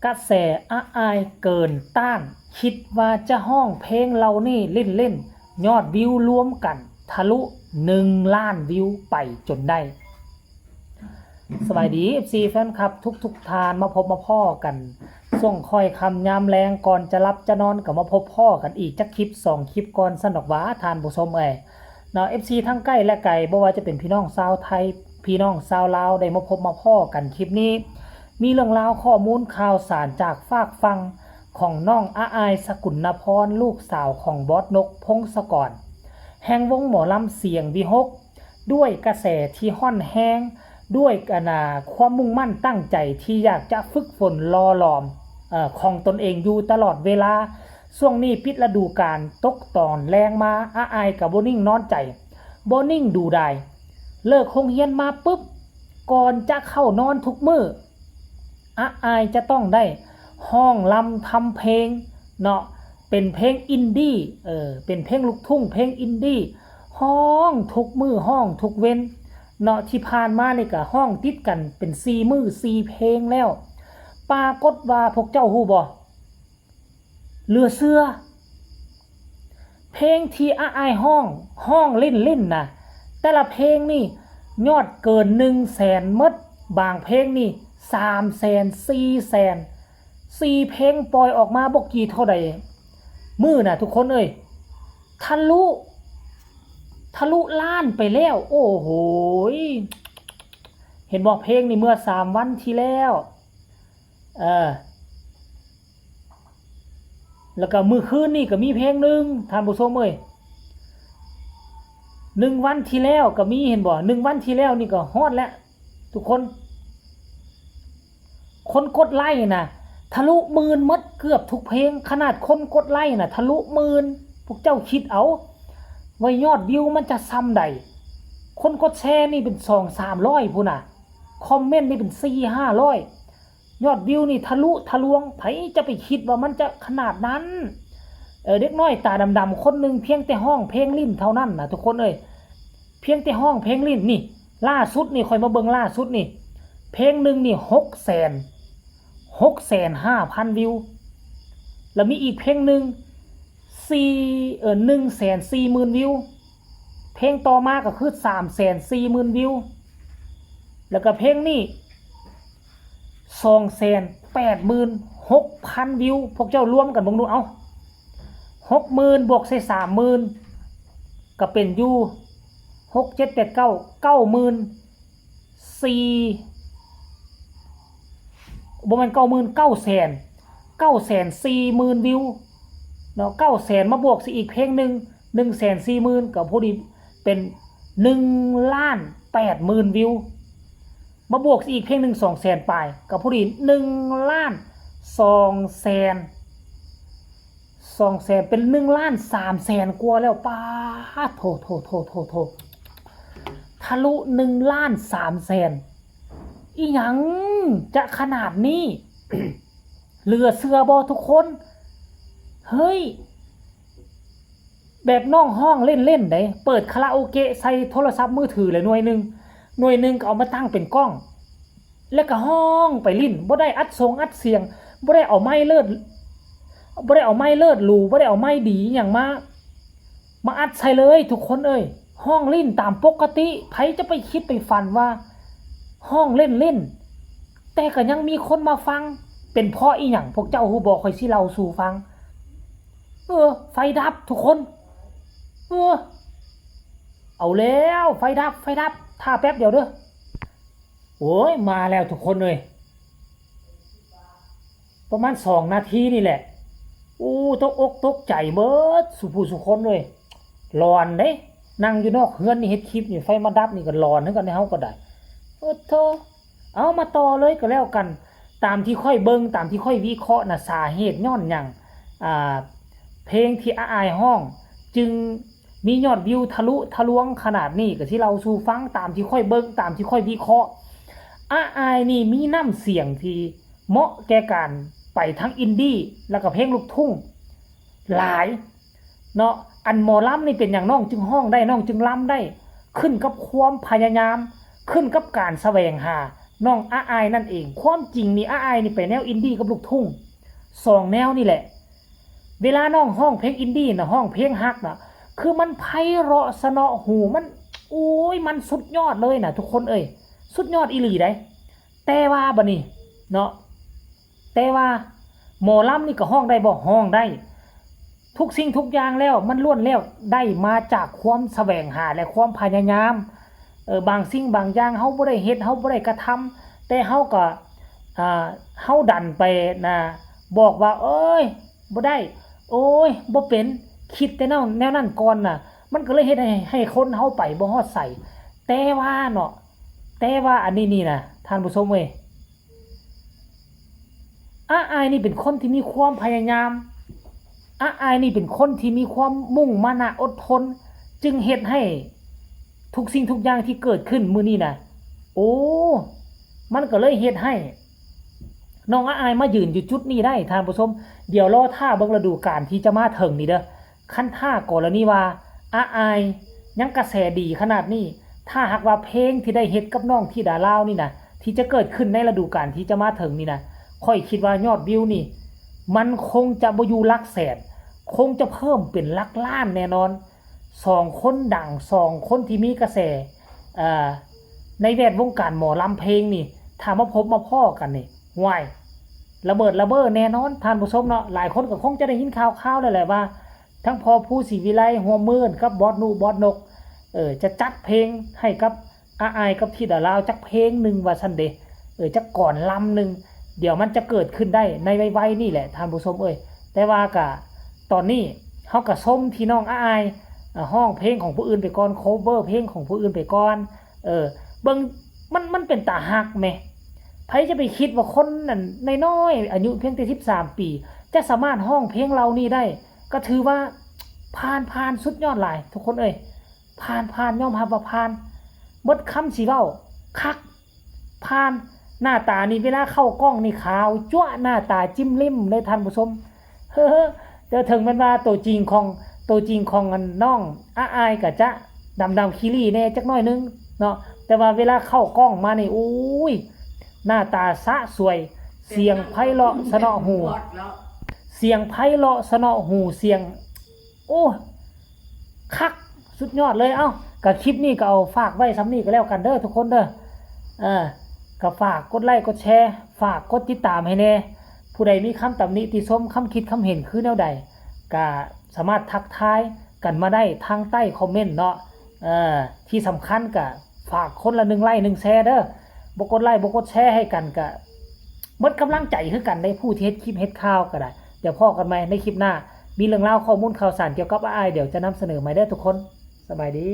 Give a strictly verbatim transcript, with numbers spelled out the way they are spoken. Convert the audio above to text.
กระแสอ้ายเกินต้าน คิดว่าจะฮ้องเพลงเหล่านี้เล่นๆ ยอดวิวรวมกันทะลุหนึ่งล้านวิวไปจนได้ สวัสดี เอฟซี แฟนคลับทุกๆท่าน มาพบมาพ้อกัน ช่วงค่อยค่ำยามแลงก่อนจะหลับจะนอนก็มาพบพ้อกันอีกจักคลิปสองคลิปก่อนซั้นดอกหวาท่านผู้ชมเอ้ย เนาะ เอฟซี ทั้งใกล้และไกล บ่ว่าจะเป็นพี่น้องชาวไทย พี่น้องชาวลาว ได้มาพบมาพ้อกันคลิปนี้ มีเรื่องราวข้อมูลข่าวสารจากฝากฝั่งของน้องอ้ายสกุณณพร ลูกสาวของบอสนก พงศกร แห่งวงหมอลำเสียงวิหค ด้วยกระแสที่ฮ้อนแฮง ด้วยกะนาความมุ่งมั่นตั้งใจที่อยากจะฝึกฝนหล่อหลอม เอ่อ ของตนเองอยู่ตลอดเวลา ช่วงนี้ปิดฤดูกาลตกตอนแลงมา อ้ายก็บ่นิ่งนอนใจ บ่นิ่งดูดาย เลิกโรงเรียนมาปุ๊บ ก่อนจะเข้านอนทุกมื้อ อ้ายจะต้องได้ฮ้องรำทำเพลงเนาะ เป็นเพลงอินดี้ เออ เป็นเพลงลูกทุ่ง เพลงอินดี้ ฮ้องทุกมื้อ ฮ้องทุกเว็นเนาะ ที่ผ่านมานี่ก็ฮ้องติดกันเป็นสี่มื้อสี่เพลงแล้ว ปรากฏว่าพวกเจ้าฮู้บ่ เหลือเชื่อ เพลงที่อ้ายฮ้อง ฮ้องเล่นๆ นะ แต่ละเพลงนี่ยอดเกินหนึ่งแสนหมด บางเพลงนี่สามแสน สี่แสน สี่เพลงปล่อยออกมาบ่กี่เท่าใด มื้อน่ะทุกคนเอ้ย ทะลุ ทะลุล้านไปแล้ว โอ้โหย เห็นบ่ เพลงนี่เมื่อสามวันที่แล้ว เออ แล้วก็มื้อคืนนี่ก็มีเพลงหนึ่ง ท่านผู้ชมเอ้ย หนึ่งวันที่แล้วก็มี เห็นบ่ หนึ่งวันที่แล้วนี่ก็ฮอดแล้ว ทุกคน คนกดไลค์นะ ทะลุหมื่นหมดเกือบทุกเพลง ขนาดคนกดไลค์นะ ทะลุหมื่น พวกเจ้าคิดเอา ว่ายอดวิวมันจะส่ำใด คนกดแชร์นี่เป็นสองสามร้อยพู้นน่ะ คอมเมนต์นี่เป็นสี่ห้าร้อย ยอดวิวนี่ทะลุทะลวง ไผจะไปคิดว่ามันจะขนาดนั้น เออ เด็กน้อยตาดำๆ คนหนึ่งเพียงแต่ฮ้องเพลงลิ้นเท่านั้นนะทุกคนเอ้ย เพียงแต่ฮ้องเพลงลิ้นนี่ ล่าสุดนี่ ข้อยมาเบิ่งล่าสุดนี่ เพลงหนึ่งนี่หกแสน หกแสนห้าพันวิว แล้วมีอีกเพลงหนึ่ง สี่ เอ่อ หนึ่งแสนสี่หมื่นวิว เพลงต่อมาก็คือสามแสนสี่หมื่นวิว แล้วก็เพลงนี้สองแสนแปดหมื่นหกพันวิว พวกเจ้ารวมกันเบิ่งดู เอ้า หกหมื่นบวกใส่สามหมื่น ก็เป็นอยู่ หก เจ็ด แปด เก้า เก้าหมื่นสี่ บ่แม่น เก้าหมื่น เก้าแสน เก้าแสนสี่หมื่นวิวเนาะ เก้าแสนมาบวกสิอีกเพลงหนึ่ง หนึ่งแสนสี่หมื่น ก็พอดีเป็นหนึ่งล้านแปดหมื่นวิว มาบวกสิอีกเพลงหนึ่ง สองแสนปลาย ก็พอดีหนึ่งล้านสองแสน สองแสน เป็นหนึ่งล้านสามแสนกว่าแล้ว ป๊าดโถ โถ โถ โถ โถ ทะลุหนึ่งล้านสามแสน อีหยังจะขนาดนี้ เหลือเชื่อบ่ทุกคน เฮ้ย แบบน้องฮ้องเล่นๆ ได๋ เปิดคาราโอเกะใส่โทรศัพท์มือถือเลยหน่วยหนึ่ง หน่วยหนึ่งก็เอามาตั้งเป็นกล้อง แล้วก็ฮ้องไปลิ้น บ่ได้อัดสงอัดเสียง บ่ได้เอาไมค์เลิศ บ่ได้เอาไมค์เลิศหรู บ่ได้เอาไมค์ดีอิหยังมา มาอัดใส่เลยทุกคนเอ้ย ฮ้องลิ้นตามปกติ ไผจะไปคิดไปฝันว่าฮ้องเล่นๆ แต่ก็ยังมีคนมาฟัง เป็นเพราะอีหยัง พวกเจ้าฮู้บ่ ข้อยสิเล่าสู่ฟัง เออ ไฟดับทุกคน เออ เอาแล้ว ไฟดับ ไฟดับ ท่าแป๊บเดียวเด้อ โอ้ย มาแล้วทุกคนเอ้ย ประมาณสองนาทีนี่แหละ อู้ ตกอกตกใจเบิดสู่ผู้สู่คนเลย หลอนเด้ นั่งอยู่นอกเฮือนนี่เฮ็ดคลิปนี่ ไฟมาดับนี่ก็หลอนคือกันเด้ เฮาก็ได้ โอ้โธ่ เอามาต่อเลยก็แล้วกัน ตามที่ข้อยเบิ่ง ตามที่ข้อยวิเคราะห์น่ะ สาเหตุย้อนหยัง อ่า เพลงที่อ้ายฮ้อง จึงมียอดวิวทะลุทะลวงขนาดนี้ ก็สิเล่าสู่ฟัง ตามที่ข้อยเบิ่ง ตามที่ข้อยวิเคราะห์ อ้ายนี่มีน้ำเสียงที่เหมาะแก่การไปทางอินดี้ แล้วก็เพลงลูกทุ่งหลายเนาะ อันหมอลำนี่เป็นหยังน้องจึงฮ้องได้ น้องจึงลำได้ ขึ้นกับความพยายาม ขึ้นกับการแสวงหา น้องอาอายนั่นเอง ความจริงนี่อาอายนี่ไปแนวอินดี้กับลูกทุ่ง สองแนวนี่แหละ เวลาน้องฮ้องเพลงอินดี้นะ ฮ้องเพลงฮักนะ คือมันไพเราะเสนาะหู มัน โอ้ย มันสุดยอดเลยนะทุกคนเอ้ย สุดยอดอีหลีได๋ แต่ว่าบัดนี้เนาะ แต่ว่าหมอลำนี่ก็ฮ้องได้บ่ ฮ้องได้ ทุกสิ่งทุกอย่างแล้วมันล้วนแล้วได้มาจากความแสวงหาและความพยายาม เออ บางสิ่งบางอย่างเฮาบ่ได้เฮ็ด เฮาบ่ได้กระทำ แต่เฮาก็ อ่า เฮาดันไปนะ บอกว่า เอ้ย บ่ได้ โอ้ย บ่เป็น คิดแต่แนว แนวนั้นก่อนน่ะ มันก็เลยเฮ็ดให้ ให้คนเฮาไปบ่ฮอดไส แต่ว่าเนาะ แต่ว่าอันนี้นี่นะ ท่านผู้ชมเอ้ย อาอายนี่เป็นคนที่มีความพยายาม อาอายนี่เป็นคนที่มีความมุ่งมานะอดทน จึงเฮ็ดให้ทุกสิ่งทุกอย่างที่เกิดขึ้นมื้อนี้นะ โอ้ มันก็เลยเฮ็ดให้น้องอาอายมายืนอยู่จุดนี้ได้ ท่านผู้ชม เดี๋ยวรอท่าเบิ่งฤดูกาลที่จะมาถึงนี่เด้อ คันถ้ากรณีว่าอาอายยังกระแสดีขนาดนี้ ถ้าหากว่าเพลงที่ได้เฮ็ดกับน้องธิดาลาวนี่นะ ที่จะเกิดขึ้นในฤดูกาลที่จะมาถึงนี่นะ ข้อยคิดว่ายอดวิวนี่ มันคงจะบ่อยู่หลักแสน คงจะเพิ่มเป็นหลักล้านแน่นอน สองคนดัง สองคนที่มีกระแส เอ่อ ในแวดวงการหมอลำเพลงนี่ ถ้ามาพบมาพ้อกันนี่ ห่วย ระเบิดระเบ้อแน่นอน ท่านผู้ชมเนาะ หลายคนก็คงจะได้ยินข่าวๆแล้วแหละว่า ทั้งพ่อภูศรีวิไลร่วมมือกับบอสนุ บอสนก เออ จะจัดเพลงให้กับอาอายกับธิดาลาวจักเพลงหนึ่งว่าซั่นเด้ เออ จักกลอนลำหนึ่ง เดี๋ยวมันจะเกิดขึ้นได้ในไวๆนี่แหละ ท่านผู้ชมเอ้ย แต่ว่าก็ ตอนนี้เฮาก็ชมที่น้องอาอาย อ่า ฮ้องเพลงของผู้อื่นไปก่อน cover เพลงของผู้อื่นไปก่อน เออ เบิ่ง มัน มันเป็นตาฮักแหม ไผจะไปคิดว่าคนนั้นน้อยๆ อายุเพียงแต่สิบสามปี จะสามารถฮ้องเพลงเหล่านี้ได้ ก็ถือว่าผ่าน ผ่าน สุดยอดหลาย ทุกคนเอ้ย ผ่าน ผ่าน ยอมรับว่าผ่าน เบิดคำสิเว้า คัก ผ่าน หน้าตานี่เวลาเข้ากล้องนี่ขาวจั๊วะ หน้าตาจิ้มลิ้มเลยท่านผู้ชม เฮ้อ แต่ถึงแม่นว่าตัวจริงของ ตัวจริงของอันน้องอาอายก็จะดำๆขี้หรี่แน่จักหน่อยนึงเนาะ แต่ว่าเวลาเข้ากล้องมานี่ โอ้ย หน้าตาสะสวย เสียงไพเราะเสนาะหู เสียงไพเราะเสนาะหู เสียง โอ้ คัก สุดยอดเลย เอ้า ก็คลิปนี้ก็เอาฝากไว้ส่ำนี้ก็แล้วกันเด้อทุกคนเด้อ เออ ก็ฝากกดไลค์กดแชร์ ฝากกดติดตามให้แน่ ผู้ใดมีคำตำหนิติชม คำคิดคำเห็นคือแนวใด ก็สามารถทักทายกันมาได้ทางใต้คอมเมนต์เนาะ เออ ที่สำคัญก็ฝากคนละหนึ่งไลค์หนึ่งแชร์เด้อ บ่กดไลค์บ่กดแชร์ให้กันก็หมดกำลังใจคือกันเด้ ผู้ที่เฮ็ดคลิปเฮ็ดข่าวก็ได้ เดี๋ยวพ้อกันใหม่ในคลิปหน้า มีเรื่องราวข้อมูลข่าวสารเกี่ยวกับอาอาย เดี๋ยวจะนำเสนอใหม่เด้อทุกคน สบายดี